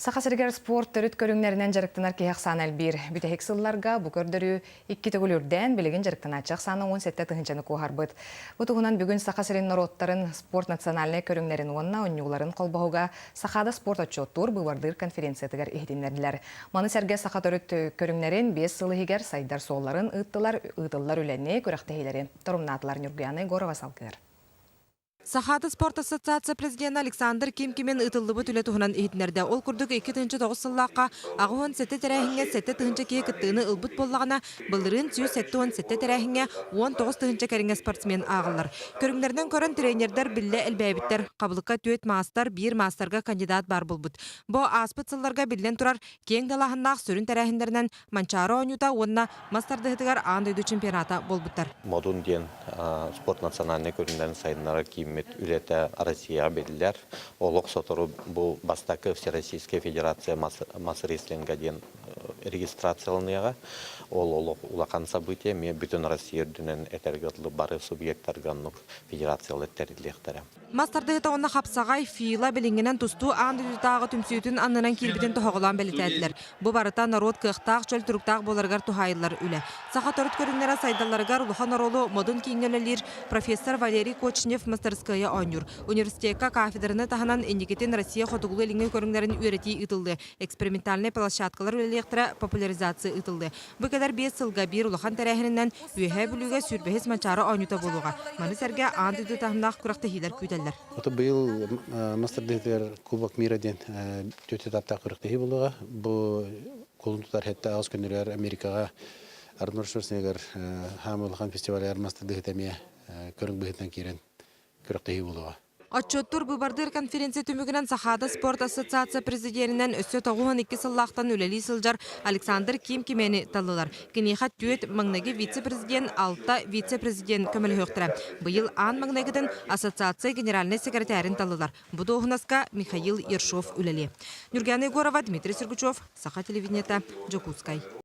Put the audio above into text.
Саха сиригэр спорт төрүт көрүҥнэринэн дьарыктанар киһи ахсаана элбиир. Бүтэһик сылларга бу көрдөрүү икки төгүл үрдээн, билигин дьарыктанааччы ахсаана 17 тыһыынчаны куоһарбыт. Бу туһунан бүгүн Саха сирин норуоттарын спорт национальнай көрүҥнэрин уонна оонньууларын холбоһуга Сахаада спорт отчуоттуур быыбардыыр конференциятыгар иһитиннэрдилэр. Маны сэргэ саха төрүт көрүҥнэрин 5 сыл иһигэр сайдар суолларын ыыттылар, ыытыллар үлэни, күрэхтэһиилэри торумнаатылар. Ньургуйаана Егорова салгыыр. Сахаада спорт ассоциация президенэ Александр Ким-Кимин ыытыллыбыт үлэ туһунан иһитиннэрдэ. Ол курдук 2009 сыллаахха 87 тэрээһиҥҥэ 7 тыһыынча киһи кыттыыны ылбыт буоллаҕына, былырыын 177 тэрээһиҥҥэ 19 тыһыынча кэриҥэ спортсмен ааҕыллар. Көрүҥнэринэн көрөн тренердэр биллэ элбээбиттэр. Хабылыкка түөрт маастар, биир маастарга кандидат баар буолбут. Бу ааспыт сылларга биллэн турар, киэҥ далааһыннаах сүрүн тэрээһиннэринэн Манчаары оонньуута уонна мас тардыһыытыгар аан дойду чемпионата буолбуттар. Модун диэн спорт национальнай көрүҥнэрин сайыннарар кииммит үлэтэ Россияҕа биллэр. Олох сотору бу бастакы Всероссийская федерация мас-рестлинга диэн регистрацияланыаҕа. Ол олох улахан событие, эмиэ бүтүн Россия үрдүнэн этэргэ дылы бары субъектарга оннук федерациялар тэриллиэхтэрэ. Мас тардыһыыта уонна хапсаҕай, фила билиҥҥинэн тустуу аан дойдутааҕы түмсүүтүн аннынан киирбитин тоһоҕолоон бэлиэтээтилэр. Бу барыта норуот кыахтаах, чөл туруктаах буоларыгар туһаайыллар үлэ. Саха төрүт көрүҥнэрэ сайдалларыгар улахан оруолу Модун кииҥҥэ үлэлиир профессор Валерий Кочнев мастарыскыайа оонньуур. Университекка кафедраны таһынан инникитин Россия хотугулуу-илиҥҥи көрүҥнэрин үөрэтии ыытыллыа, экспериментальнай площадкалар үлэлиэхтэрэ, популяризация ыытыллыа. Бу кэлэр 5 сылга биир улахан тэрээһининэн Үөһээ Бүлүүгэ сүүрбэһис Манчаары оонньуута буолуоҕа. Маны сэргэ аан дойду таһымнаах күрэхтэһиилэр күүтэллэр. Ото быйыл мастер Кубок мира диэн түөрт этаптаах күрэхтэһии буолуоҕа. Бу кулун тутар сэттэ аҕыс күнүгэр Америкаҕа Арнольд Шварценеггер хаамыы улахан фестивалыгар мастер эмиэ көрүҥ быһыытынан киирэн күрэхтэһии буолуоҕа. Отчуоттуур быыбардыыр конференция түмүгүнэн Сахаада спорт ассоциация президенинэн өссө 92 сыллаахтан үлэлии сылдьар Александр Ким Кимени таллылар. Киниэхэ түөрт маҥнайгы вице-президент, алта вице-президент көмөлөһүөхтэрэ. Быйыл аан маҥнайгытын ассоциация генеральнай секретарин таллылар. Бу дуоһунаска Михаил Ершов үлэлиэ. Нюргана Егорова, Дмитрий Сергучев, Саха телевидениета, Дьокуускай.